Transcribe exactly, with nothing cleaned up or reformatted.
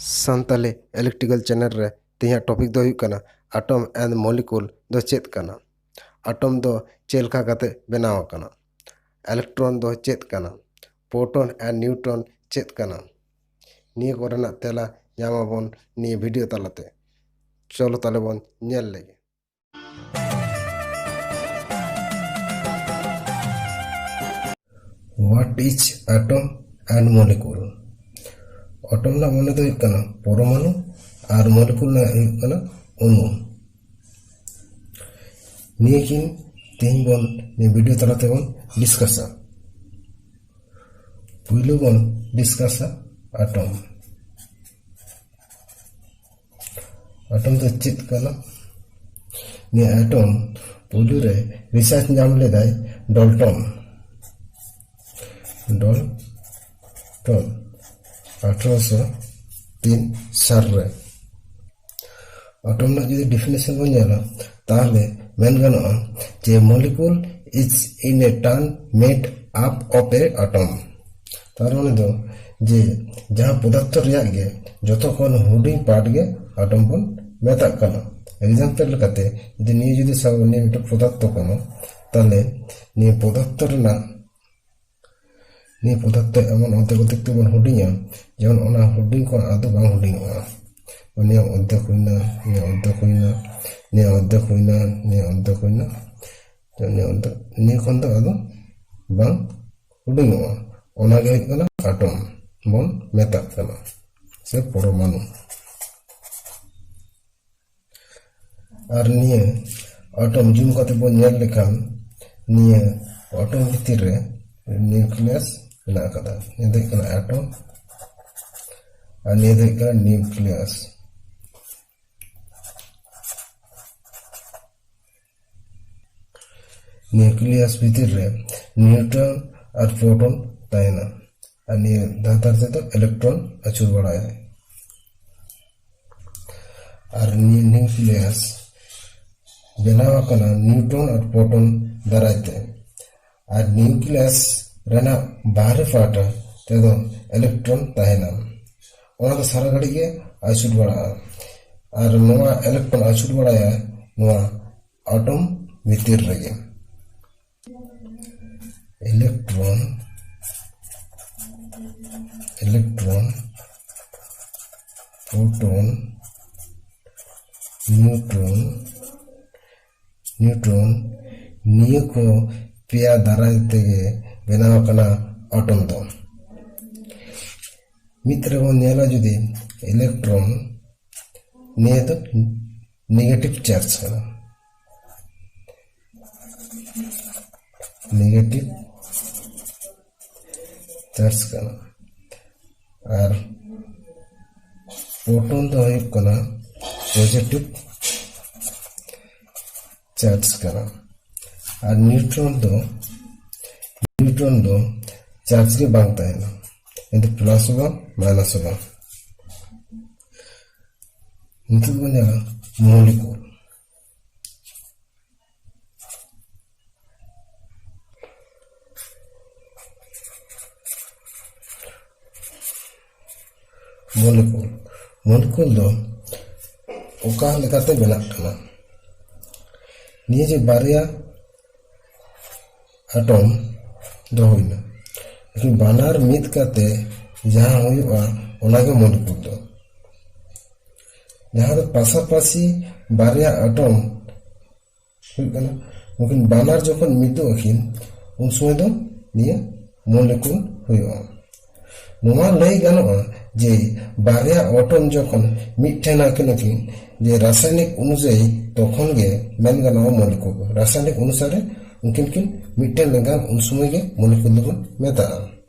Santali electrical channel ᱨᱮ ᱛᱮᱦᱮᱧᱟᱜ topic ᱫᱚ ᱦᱩᱭᱩᱜ ᱠᱟᱱᱟ, ᱟᱴᱚᱢ ᱮᱱᱰ ᱢᱚᱞᱤᱠᱩᱞ ᱫᱚ ᱪᱮᱫ ᱠᱟᱱᱟ? ᱟᱴᱚᱢ ᱫᱚ ᱪᱮᱫ ᱞᱮᱠᱟ ᱠᱟᱛᱮ ᱵᱮᱱᱟᱣ ᱟᱠᱟᱱᱟ? ᱤᱞᱮᱠᱴᱨᱚᱱ ᱫᱚ ᱪᱮᱫ ᱠᱟᱱᱟ? ᱯᱨᱳᱴᱚᱱ ᱮᱱᱰ ᱱᱤᱭᱩᱴᱨᱚᱱ ᱪᱮᱫ ᱠᱟᱱᱟ? ᱱᱤᱭᱟᱹ ᱠᱚᱨᱮᱱᱟᱜ ᱛᱮᱞᱟ ᱧᱟᱢᱟᱵᱚᱱ ᱱᱤᱭᱟᱹ ᱵᱷᱤᱰᱤᱭᱳ ᱛᱟᱞᱟᱛᱮ᱾ ᱪᱚᱞᱚ ᱛᱟᱦᱞᱮ ᱵᱚᱱ ᱧᱮᱞ ᱞᱮᱜᱮ᱾ What is atom and molecule? ᱟᱴᱚᱢ ᱨᱮᱱᱟᱜ ᱢᱟᱱᱮ ᱫᱚ ᱦᱩᱭᱩᱜ ᱠᱟᱱᱟ ᱯᱚᱨᱚᱢᱟᱱᱩ, ᱟᱨ ᱢᱚᱞᱤᱠᱩᱞ ᱨᱮᱱᱟᱜ ᱦᱩᱭᱩᱜ ᱠᱟᱱᱟ ᱚᱱᱩ᱾ ᱱᱤᱭᱟᱹ ᱠᱤᱱ ᱛᱮᱦᱮᱧ ᱵᱚᱱ ᱱᱤᱭᱟᱹ ᱵᱷᱤᱰᱤᱭᱳ ᱛᱟᱞᱟ ᱛᱮᱵᱚᱱ ᱰᱤᱥᱠᱟᱥᱟ᱾ ᱯᱩᱭᱞᱩ ᱵᱚᱱ ᱰᱤᱥᱠᱟᱥᱟ ᱟᱴᱚᱢ᱾ ᱟᱴᱚᱢ ᱫᱚ ᱪᱮᱫ ᱠᱟᱱᱟ? ᱱᱤᱭᱟᱹ ᱟᱴᱚᱢ ᱯᱩᱭᱞᱩ ᱨᱮ ᱨᱤᱥᱟᱨᱪ ᱧᱟᱢ ᱞᱮᱫᱟᱭ ᱰᱚᱞᱴᱚᱱ᱾ ᱰᱚᱞᱴᱚᱱ ᱟᱴᱷᱨᱚᱥᱚ ᱛᱤᱱ ᱥᱟᱞ ᱨᱮ᱾ ᱟᱴᱚᱢ ᱨᱮᱱᱟᱜ ᱡᱩᱫᱤ ᱰᱮᱯᱷᱤᱱᱮᱥᱚᱱ ᱵᱚᱱ ᱧᱮᱞᱟ, ᱛᱟᱦᱞᱮ ᱢᱮᱱ ᱜᱟᱱᱚᱜᱼᱟ ᱡᱮ molecule is in a turn made up of a atom᱾ ᱛᱟᱨ ᱢᱟᱱᱮ ᱫᱚ ᱡᱮ ᱡᱟᱦᱟᱸ ᱯᱚᱫᱟᱨᱛᱷᱚ ᱨᱮᱭᱟᱜ ᱜᱮ ᱡᱚᱛᱚ ᱠᱷᱚᱱ ᱦᱩᱰᱤᱧ ᱯᱟᱨᱴ ᱜᱮ ᱟᱴᱚᱢ ᱵᱚᱱ ᱢᱮᱛᱟᱜ ᱠᱟᱱᱟ᱾ ᱮᱠᱡᱟᱢᱯᱮᱞ ᱞᱮᱠᱟᱛᱮ ᱡᱩᱫᱤ ᱱᱤᱭᱟᱹ ᱡᱩᱫᱤ ᱥᱟᱵ ᱱᱤᱭᱟᱹ ᱢᱤᱫᱴᱮᱱ ᱯᱚᱫᱟᱨᱛᱷᱚ ᱠᱟᱱᱟ, ᱛᱟᱦᱞᱮ ᱱᱤᱭᱟᱹ ᱯᱚᱫᱟᱨᱛᱷᱚ ᱨᱮᱱᱟᱜ ᱱᱤᱭᱟᱹ ᱯᱚᱫᱟᱨᱛᱷᱚ ᱮᱢᱚᱱ ᱚᱨᱫᱷᱮᱠ ᱚᱨᱫᱷᱮᱠ ᱛᱮᱵᱚᱱ ᱦᱩᱰᱤᱧᱟ, ᱡᱮᱢᱚᱱ ᱚᱱᱟ ᱦᱩᱰᱤᱧ ᱠᱷᱚᱱ ᱟᱫᱚ ᱵᱟᱝ ᱦᱩᱰᱤᱧᱚᱜᱼᱟ᱾ ᱱᱤᱭᱟᱹ ᱚᱨᱫᱷᱮᱠ ᱦᱩᱭᱱᱟ, ᱱᱤᱭᱟᱹ ᱚᱨᱫᱷᱮᱠ ᱦᱩᱭᱱᱟ, ᱱᱤᱭᱟᱹ ᱚᱨᱫᱷᱮᱠ ᱦᱩᱭᱱᱟ, ᱱᱤᱭᱟᱹ ᱚᱨᱫᱷᱮᱠ ᱦᱩᱭᱱᱟ, ᱱᱤᱭᱟᱹ ᱚᱨᱫᱷᱮᱠ, ᱱᱤᱭᱟᱹ ᱠᱷᱚᱱ ᱫᱚ ᱟᱫᱚ ᱵᱟᱝ ᱦᱩᱰᱤᱧᱚᱜᱼᱟ᱾ ᱚᱱᱟᱜᱮ ᱦᱩᱭᱩᱜ ᱠᱟᱱᱟ ᱟᱴᱚᱢ ᱵᱚᱱ ᱢᱮᱛᱟᱜ ᱠᱟᱱᱟ, ᱥᱮ ᱯᱚᱨᱚᱢᱟᱱᱩ᱾ ᱟᱨ ᱱᱤᱭᱟᱹ ᱟᱴᱚᱢ ᱡᱩᱢ ᱠᱟᱛᱮ ᱵᱚᱱ ᱧᱮᱞ ᱞᱮᱠᱷᱟᱱ, ᱱᱤᱭᱟᱹ ᱟᱴᱚᱢ ᱵᱷᱤᱛᱤᱨ ᱨᱮ ᱱᱤᱭᱩᱠᱞᱤᱭᱟᱥ ᱢᱮᱱᱟᱜ ᱟᱠᱟᱫᱟ᱾ ᱱᱤᱭᱟᱹ ᱫᱚ ᱦᱩᱭᱩᱜ ᱠᱟᱱᱟ ᱟᱴᱚᱢ ᱟᱨ ᱱᱤᱭᱟᱹ ᱫᱚ ᱦᱩᱭᱩᱜ ᱠᱟᱱᱟ ᱱᱤᱭᱩᱠᱞᱤᱭᱟᱥ᱾ ᱱᱤᱭᱩᱠᱞᱤᱭᱟᱥ ᱵᱷᱤᱛᱤᱨ ᱨᱮ ᱱᱤᱭᱩᱴᱨᱚᱱ ᱟᱨ ᱯᱨᱳᱴᱚᱱ ᱛᱟᱦᱮᱱᱟ, ᱟᱨ ᱱᱤᱭᱟᱹ ᱫᱷᱟᱨᱮ ᱫᱷᱟᱨᱮ ᱛᱮᱫᱚ ᱤᱞᱮᱠᱴᱨᱚᱱ ᱟᱹᱪᱩᱨ ᱵᱟᱲᱟᱭᱟᱭ᱾ ᱟᱨ ᱱᱤᱭᱟᱹ ᱱᱤᱭᱩᱠᱞᱤᱭᱟᱥ ᱵᱮᱱᱟᱣ ᱟᱠᱟᱱᱟ ᱱᱤᱭᱩᱴᱨᱚᱱ ᱟᱨ ᱯᱨᱳᱴᱚᱱ ᱫᱟᱨᱟᱭ ᱛᱮ᱾ ᱟᱨ ᱱᱤᱭᱩᱠᱞᱤᱭᱟᱥ ᱨᱮᱱᱟᱜ ᱵᱟᱦᱨᱮ ᱯᱟᱦᱴᱟ ᱛᱮᱫᱚ ᱤᱞᱮᱠᱴᱨᱚᱱ ᱛᱟᱦᱮᱱᱟ᱾ ᱚᱱᱟ ᱫᱚ ᱥᱟᱨᱟ ᱜᱷᱟᱹᱲᱤᱡ ᱜᱮ ᱟᱹᱪᱩᱨ ᱵᱟᱲᱟᱜᱼᱟ᱾ ᱟᱨ ᱱᱚᱣᱟ ᱤᱞᱮᱠᱴᱨᱚᱱ ᱟᱹᱪᱩᱨ ᱵᱟᱲᱟᱭᱟ ᱱᱚᱣᱟ ᱟᱴᱚᱢ ᱵᱷᱤᱛᱤᱨ ᱨᱮᱜᱮ᱾ ᱤᱞᱮᱠᱴᱨᱚᱱ, ᱤᱞᱮᱠᱴᱨᱚᱱ, ᱯᱨᱳᱴᱚᱱ, ᱱᱤᱭᱩᱴᱨᱚᱱ, ᱱᱤᱭᱩᱴᱨᱚᱱ, ᱱᱤᱭᱟᱹ ᱠᱚ ᱯᱮᱭᱟ ᱫᱟᱨᱟᱭ ᱛᱮᱜᱮ ᱵᱮᱱᱟᱣ ᱟᱠᱟᱱᱟ ᱟᱴᱚᱢ ᱫᱚ᱾ ᱢᱤᱫ ᱨᱮᱵᱚᱱ ᱧᱮᱞᱟ ᱡᱩᱫᱤ ᱤᱞᱮᱠᱴᱨᱚᱱ, ᱱᱤᱭᱟᱹ ᱫᱚ ᱱᱮᱜᱮᱴᱤᱵᱷ ᱪᱟᱨᱡᱽ ᱠᱟᱱᱟ, ᱱᱮᱜᱮᱴᱤᱵᱷ ᱪᱟᱨᱡᱽ ᱠᱟᱱᱟ᱾ ᱟᱨ ᱯᱨᱳᱴᱚᱱ ᱫᱚ ᱦᱩᱭᱩᱜ ᱠᱟᱱᱟ ᱯᱚᱡᱤᱴᱤᱵᱷ ᱪᱟᱨᱡᱽ ᱠᱟᱱᱟ᱾ ᱟᱨ ᱱᱤᱭᱩᱴᱨᱚᱱ ᱫᱚ, ᱱᱤᱭᱩᱴᱨᱚᱱ ᱫᱚ ᱪᱟᱨᱡᱽ ᱜᱮ ᱵᱟᱝ ᱛᱟᱦᱮᱱᱟ, ᱠᱤᱱᱛᱩ ᱯᱞᱟᱥ ᱦᱚᱸ ᱵᱟᱝ, ᱢᱟᱭᱱᱟᱥ ᱦᱚᱸ ᱵᱟᱝ᱾ ᱱᱤᱛᱚᱜ ᱵᱚᱱ ᱧᱮᱞᱟ ᱢᱚᱞᱤᱠᱩᱞ᱾ ᱢᱚᱞᱤᱠᱩᱞ, ᱢᱚᱞᱤᱠᱩᱞ ᱫᱚ ᱚᱠᱟ ᱞᱮᱠᱟᱛᱮ ᱵᱮᱱᱟᱜ ᱠᱟᱱᱟ? ᱱᱤᱭᱟᱹ ᱡᱮ ᱵᱟᱨᱭᱟ ᱟᱴᱚᱢ ᱫᱚ ᱦᱩᱭᱱᱟ, ᱞᱮᱠᱤᱱ ᱵᱟᱱᱟᱨ ᱢᱤᱫ ᱠᱟᱛᱮ ᱡᱟᱦᱟᱸ ᱦᱩᱭᱩᱜᱼᱟ, ᱚᱱᱟᱜᱮ ᱢᱚᱞᱤᱠᱩᱞ ᱫᱚ᱾ ᱡᱟᱦᱟᱸ ᱫᱚ ᱯᱟᱥᱟᱯᱟᱥᱤ ᱵᱟᱨᱭᱟ ᱟᱴᱚᱢ ᱦᱩᱭᱩᱜ ᱠᱟᱱᱟ, ᱩᱱᱠᱤᱱ ᱵᱟᱱᱟᱨ ᱡᱚᱠᱷᱚᱱ ᱢᱤᱫᱚᱜ ᱟᱹᱠᱤᱱ, ᱩᱱ ᱥᱚᱢᱚᱭ ᱫᱚ ᱱᱤᱭᱟᱹ ᱢᱚᱞᱤᱠᱩᱞ ᱦᱩᱭᱩᱜᱼᱟ᱾ ᱱᱚᱣᱟ ᱞᱟᱹᱭ ᱜᱟᱱᱚᱜᱼᱟ ᱡᱮ ᱵᱟᱨᱭᱟ ᱟᱴᱚᱢ ᱡᱚᱠᱷᱚᱱ ᱢᱤᱫᱴᱷᱮᱱ ᱟᱹᱠᱤᱱ ᱟᱹᱠᱤᱱ, ᱡᱮ ᱨᱟᱥᱟᱭᱱᱤᱠ ᱚᱱᱩᱡᱟᱭᱤ ᱛᱚᱠᱷᱚᱱ ᱜᱮ ᱢᱮᱱ ᱜᱟᱱᱚᱜᱼᱟ ᱢᱚᱞᱤᱠᱩᱞ᱾ ᱨᱟᱥᱟᱭᱱᱤᱠ ᱚᱱᱩᱥᱟᱨᱮ ᱩᱱᱠᱤᱱ ᱠᱤᱱ ᱢᱤᱫᱴᱷᱮᱱ ᱞᱮᱱᱠᱷᱟᱱ ᱩᱱ ᱥᱚᱢᱚᱭ ᱜᱮ ᱢᱚᱞᱤᱠᱩᱞ ᱫᱚᱵᱚᱱ ᱢᱮᱛᱟᱜᱼᱟ᱾